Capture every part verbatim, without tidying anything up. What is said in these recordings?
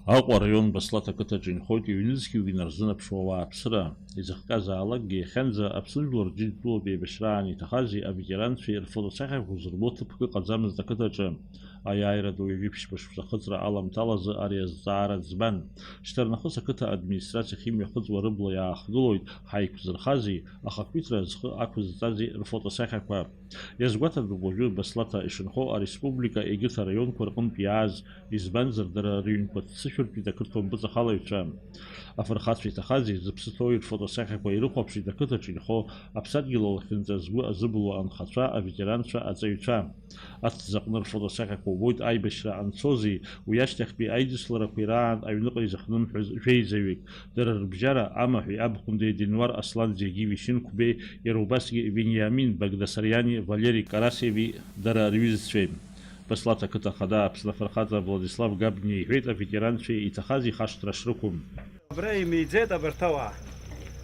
Аҟәа араион Баслаҭ ақыҭаҿы инхоит ҩнызқьҩык инарзынаԥшуа ауааԥсыра. Изыхҟьазаалакгьы, иахьанӡа Аԥсны жәлар Рџьынџьтәылатә еибашьраан иҭахази аветеранцәеи рфотосахьақәа зырбо ҭыԥк ыҟаӡамызт ақыҭаҿы. Аиааира ду ҩажәи ԥшьба шықәса ахыҵра аламҭалазы ари азҵаара ӡбан. Шьҭарнахыс ақыҭа администрациахь имҩахыҵуа рыбла иаахгылоит, ҳаиқәзырхази, ахақәиҭра зхы ақәызҵази рфотосахьақәа. Иазгәаҭатәуп уажәы Баслаҭа ишынхо ареспублика егьырҭ араионқәа рҟынтә иааз, избанзар, дара рыҩнқәа ҭцышәыртәит ақырҭуа мпыҵахалаҩцәа. Афырхацәа иҭахази зыԥсы ҭоуи рфотосахьақәа ирыхәаԥшит ақыҭаҿы инхо аԥсадгьыл алахьынҵа згәы азыбылуа анхацәа, аветеранцәа, аҵаҩцәа. Аҭӡаҟны рфотосахьақәа убоит аибашьра анцози, уи ашьҭахьтәи аидысларақәеи раан аҩныҟа изыхнымҳәыз жәеизаҩык. Дара рыбжьара амаҳәи абхәындеи Денуар Аслан Зегиви Шьынқәбеи, иара убасгьы Вениамин Багдасариани Валери Карасеви дара рҩызцәеи. Баслаҭ ақыҭа ахада Аԥсны афырхаҵа Владислав Габниа иҳәеит аветеранцәеи иҭахаз ихашҭра шрықәым. Абра имиӡеит абарҭ ауаа.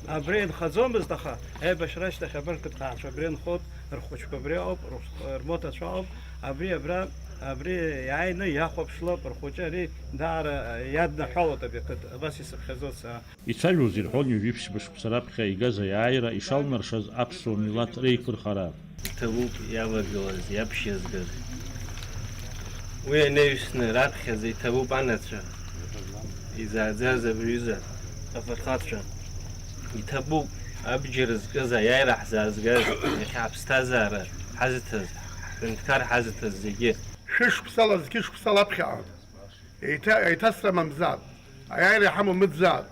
Абри инхаӡомызт, аха аибашьра ашьҭахь абарҭ ҭыԥҳацәа абри нхоит, рхәыҷқәа абри ауп, рус-, рмоҭацәа ауп. Абри абра, абри иааины иахәаԥшлап, рхәыҷы ари даара иаднаҳәалоит абри ақыҭа, абас исыԥхьаӡоит сара. Ицәажәоз ирҳәон ҩажәи ԥшьба шықәса раԥхьа игаз аиааира ишалнаршаз аԥсуа милаҭ реиқәырхара. Иҭабуп иавагылаз, иаԥшьызгаз. Уи анаҩсны раԥхьаӡа иҭабуп анацәа, изааӡаз абри аҩыза афырхацәа. Иҭабуп абџьар зкыз аиааира ҳзаазгаз, иахьа ҳаԥсҭазаара ҳазҭаз, ҳҳәынҭқар ҳазҭаз зегьы. Шәышықәсала зқьышықәсала аԥхьаҟа еиҭа-, еиҭасра мамзар, аиааира иҳамоу мыӡзар,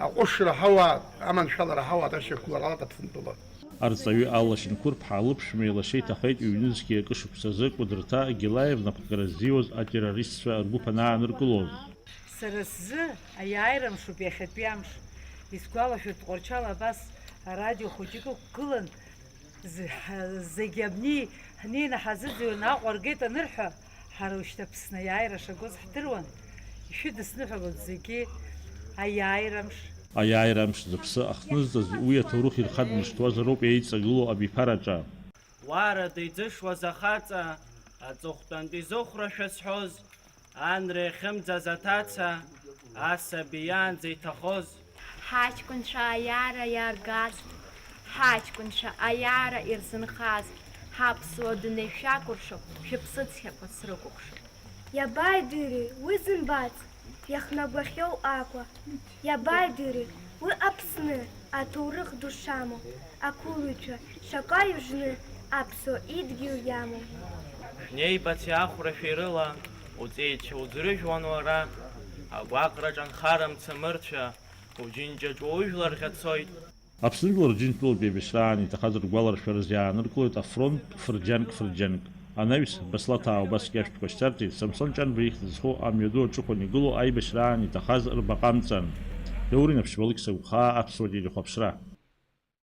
аҟәышра ҳауа, аманшәалара ҳауа, ашьақәгылара алаҭаԥсынтәыла. Арҵаҩы Алла Шьынқәырԥҳа лыԥшәмеи лашьеи иҭахеит ҩнызқьи акы шықәсазы Кәыдрыҭа Гелаев напхгара ззиуаз атеррористцәа ргәыԥ анааныркылоз. Сара сзы аиааира мшуп иахьатәи амш. Исгәалашәоит, Тҟәарчал абас арадио хәыҷык ықәгылан, Зы-, ҳа-, зегьы абни ҳнеины ҳазыӡырҩуан, Аҟәа ргеит анырҳәа, ҳара ушьҭа Аԥсны аиааира шагоз ҳдыруан. Ишәыдысныҳәалоит зегьы аиааира амш. Аиааира амш зыԥсы ахҭнызҵаз уи аҭоурых ирхадмыршҭуазароуп еиҵагылоу абиԥараҿы. Уарада иӡышуаз ахаҵа, аҵыхәтәантәи зыхәрашәа зҳәоз, Анра иахьымӡаз аҭаца, асаби иаанӡа иҭахоз. Ҳаҷкәынцәа аиаара иаргаз, ҳаҷкәынцәа аиаара ирзынхаз, ҳаԥсуа дунеи шәакәыршоуп, шәыԥсы цқьақәа срыкәыхшоуп. Иабаидыри уи зымбац, иахнагәахьоу акәа? Иабаидыри уи Аԥсны аҭоурых ду шамоу, ақәылаҩцәа шаҟа ижны аԥсуа идгьыл иамоу? Шәнеибаци ахәрашәеи рыла, уҵеицәа уӡрыжәуан уара, агәаҟраҿ анхара мцамырцәа, уџьынџьаҿ уаужәлар ӷьацоит. Аԥсны жәлар Рџьынџьтәылатә еибашьраан иҭахаз ргәаларшәараз иааныркылоит афронттә фырџьанк-фырџьанк. Анаҩс, Баслаҭаа убасгьы ашәҭқәа шьҭарҵеит, Самсон Ҷанба ихьӡ зху амҩаду аҿықәан игылоу аибашьраан иҭахаз рбаҟа амҵан. Даур Инаԥшьба, Алықьса Гәхаа, Аԥсуа телехәаԥшра.